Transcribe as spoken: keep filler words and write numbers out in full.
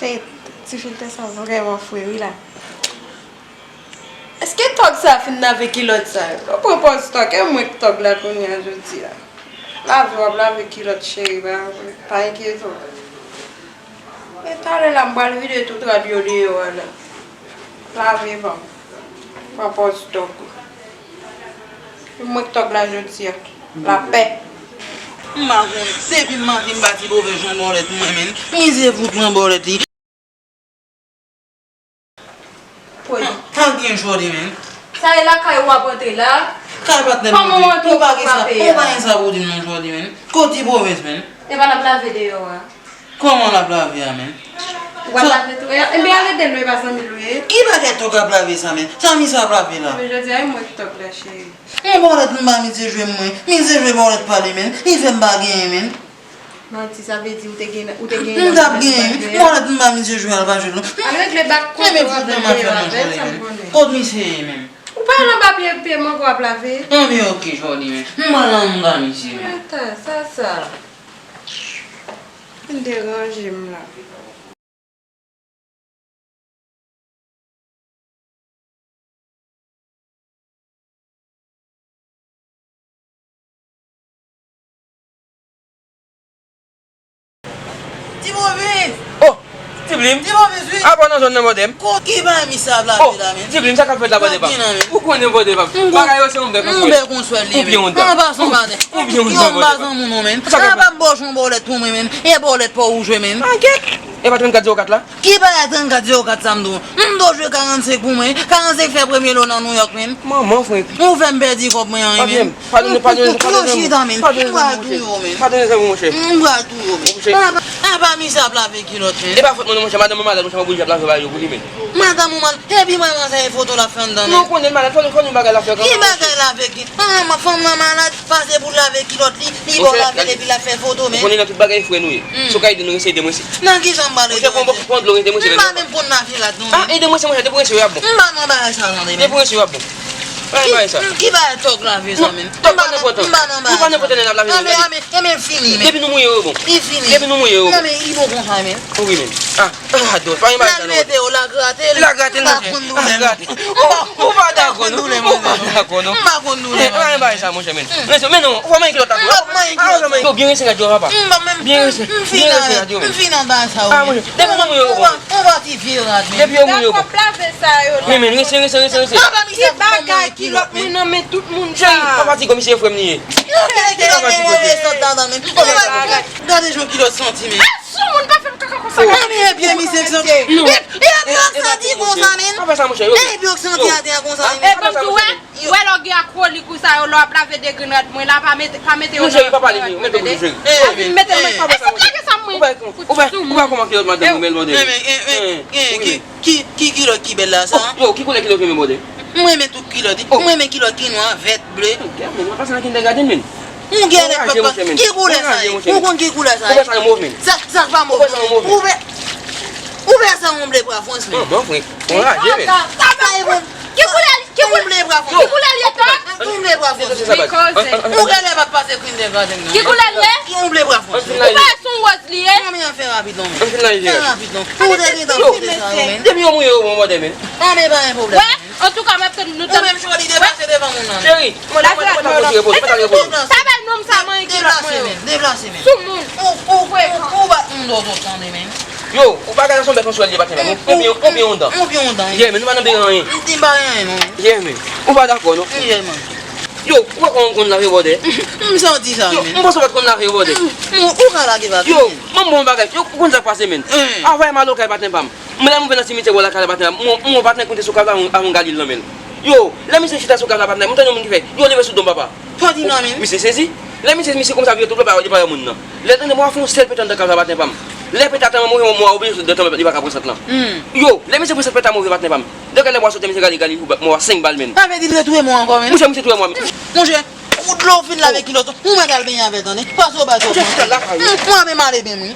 Tèt, ti filtè sa vrèman fre wi la. Èske tòg sa fin lave kilòt sa yo? Yo pran pòz tòg, e mwen k tòg la kounye a jodi a. Lave w ap lave kilòt cheri, pa, pa enkyete w. E talè la m pral vide tout rad yo deyò a la. Lave ban m. Pran pòz tòg. E mwen k tòg la jodi a. Lapè. M pa konn, depi m maten m pa ti bove jan bòlèt mwen menm. Mizè fout mwen bòlèt li. Kote? An gen jodi menm. Sa e lakay ou ap antre la? Kay patnè m. Kòman ou antre ou pa gen sa, ou pa gen sa pou di m non jodi menm. Kote pwovens menm? E pa l ap lave deyò a? Kòman l ap lave a menm? Ou pa lave tou. Ebyen al ede l wi, e pa zanmi l wi. Ki bagay tòg ap lave sa menm? Sa mizè ap lave la? Ebyen jodi a e mwen k tòg la cheri. Yon bòlèt m ba mizè jwe m mwen. Mizè jwe bòlèt pa li menm. Li fè m pa genyen menm. Manti, sa vle di ou te gen, ou te gen. M t ap genyen. Bòlèt m ba mizè jwe al pa jwe l non. Al regle bak kote w ap regle yo avè l, sa m konnen. Kot misye ye menm? Ou pa al anba pye, pye mango ap lave? Anben oke jodi menm. M pral anba misye menm. Ata, sa sa. Vin deranje m la. Ti Bobis! Oh! Ti Blim! Ti Bobis, wi! Apa w nan zòn nan bòdè m? Kot ki pa misye ap lave la menm? Ti Blim, sa k ap fèt la bòdè pa m? Ou konnen bòdè pa m. Bagay yo se yon bèk answèl. Yon bèk answèl li menm. Ou byen ontan. An pasan bòdè. Ou byen ontan bòdè. An pasan moun non menm. Sa k ap fèt? Apa m bòch yon bòlèt pou mwen menm? E bòlèt pa ou jwe menm? An kèt! E pa trannkat zewo kat la? Ki bagay trannkat zewo kat sa m di w? M dwe jwe karannsenk pou mwen. Karannsenk fè premye lo nan Nouyòk menm. Manman frenk. Ou fè m pèdi kòb mwen an wi menm. Padone, padone, padone, padone, padone, monchè. M pral touye w menm. Padone, zanmi, monchè. M pral touye w menm. Monchè. Apa, apa misye ap lave kilòt menm. E pa fòt mwen non, monchè. Madanm mwen malad, monchè, m oblije ap lave bagay yo pou li menm. Madanm ou malad? Epi manman sa e foto l ap fè anndan menm. Non, konnen l malad, fò nou, fò nou bagay l ap fè kanmenm. Ki bagay l ap fè ki? Ah, fanm nan malad, pase pou l lave kilòt li, li ba w lave l epi l ap fè foto menm. Ou konnen nan tout bagay frè nou ye. Si w ka ede nou, rete ede mwen si. Nan kisa m pral ede mwen? Monchè, pran bon, pran dlo, rete mwen si. M pa menm konn lave rad non menm. Ah, ede mwen si, monchè, depi w rete w ap bon. M pa nan bagay sa non menm. Depi w rete w ap bon. Pa nan bagay sa. Ki bagay tòg lave sa menm? Tòg pa nan pòtan. M pa nan bagay sa. Nou pa nan pòtan nan lave. Anben, anben, anben, fini menm. Depi nou mouye yo bon. Li fini. Depi nou mouye yo bon. Non men li bon konsa menm. Wi menm. Ah, ah, dòt, pa gen bagay sa non. L al mete yo, l al grate l. L al grate l, monchè. L al grate l. Ou pa dakò non. Ou pa dakò non. M pa konn doulè. Eh, pa gen bagay sa, monchè, men. Men non, ou pa manyen kilòt la tou. M ap manyen kilòt. Yo, byen rense rad yo, papa. M pa menm, byen rense, m fin byen rense rad yo, men. M fin nan bagay sa yo. Ah, monchè, depi nou mouye yo bon. Ou pa ti vye rad, men. Depi yo mouye yo bon. Dakò, m lave sa yo la. Men, men, rense, rense, rense, rense. Papa, misye ap pran kilòt mwen nan men tout moun sa. Cheri, papa ti gò, misye frè m li ye. Yo, kilòt mwen move sant ladan, men. Gade jan kilòt santi, men. Sou moun pa fè m kaka konsa. Anben, e pye misye k santi. Non. E, e pye w santi konsa menm. Pa fè sa, monchè. E pye w santi atè a konsa menm. E ban m di w, wè, wè lè w gen akwolik ou sa yo, lè w ap lave de grenn rad mwen la, pa mete, pa mete yo nan. Monchè, pa pale, monchè. Mete yo, monchè. Mete yo, mete yo. Lage sa mwen. Ou pa, ou pa, ou pa kòman kilòt madanm ou, men, bòdè. Ki, ki, ki kilòt ki bèl la sa? Oh, yo, ki koulè kilòt ou renmen, bòdè? M renmen tout kilòt. M renmen kilòt ki nwa, vèt, ble. Gade, men, w ap pase nan kindergarten, men. Ou gen lè papa. Ki koulè sa ye? Ou konn ki koulè sa ye? Ou wè sa yo move, men. Sa, sa pa move. Ou wè sa yo move. Ou wè, ou wè sa yon ble bwa Frans, men. Bon, bon, frè. Ou raje, men. Sa e bon. Ki koulè, ki koulè, ki koulè li ye, Tòg? Yon ble bwa Frans. Li koze. Ou gen lè pa pase kindergarten, non. Ki koulè li ye? Yon ble bwa Frans. Ou pa wè se yon wòz li ye? Non, men fè rapid non, men. Fè rapid non. Ou te gentan pote sa yo, men. Depi yo mouye yo bon, bòdè, men. Non, men pa gen pwoblèm. Wè, antouka, m ap tann nou tann. Ou menm, Joli, deplase devan moun nan. Cheri, mwen, mwen, mwen, mwen, mwen, mwen, mwen, mwen, mwen. Sa bèl nonm sa, manyen kilòt mwen yo. Deplase, men, deplase, men. Sou moun. Ou, ou, ou, ou bat moun dòdò tande, men. Yo, ou pa gade son bèk answèl li pa tèlman. Ou byen, ou byen ondan. Ou byen ondan. Yeah, men nou pa nan byen anyen. M di m pa gen anyen, non. Yeah, men. Ou pa dakò, non. Yeah, man. Yo, ou pa konn, konn lave bòdè? M santi sa, yo, men. M panse ou pa t konn lave bòdè. M, m, ou ka lage pa. Yo, men. Ban m bon bagay. Yo, ou konn sa k pase, men. Avè m al okay patnè pa m. Mwen lè m rive nan simityè bò lakay la patnè, m, m, m patnè konte sou kab la avè yon galil nan men l. Yo, lè misye chita sou kab la patnè, m tande yon moun ki fè, yo leve sou do m papa. Sa w di la menm? Misye sezi. Lè misye, misye konsa vire tout lè pa, li pa wè moun nan. Lè l tande mwen fè yon sèl pete anndan kab la patnè pa m. Lè pete a tèlman move, mwen oblije sot de tan, li pa ka pran sant lan. Yo, lè misye pran sant pete a move patnè pa m. Depi lè mwen soti misye gade, gade, mwen senk bal men. Sa vle di l retouye mwen ankò menm? Monchè, misye touye mwen. Monchè, ou dlo fin lave kilòt ou, ou mèt al benyen avè l tande. Pase w bay tòg mwen. Mwen menm ale benyen mwen.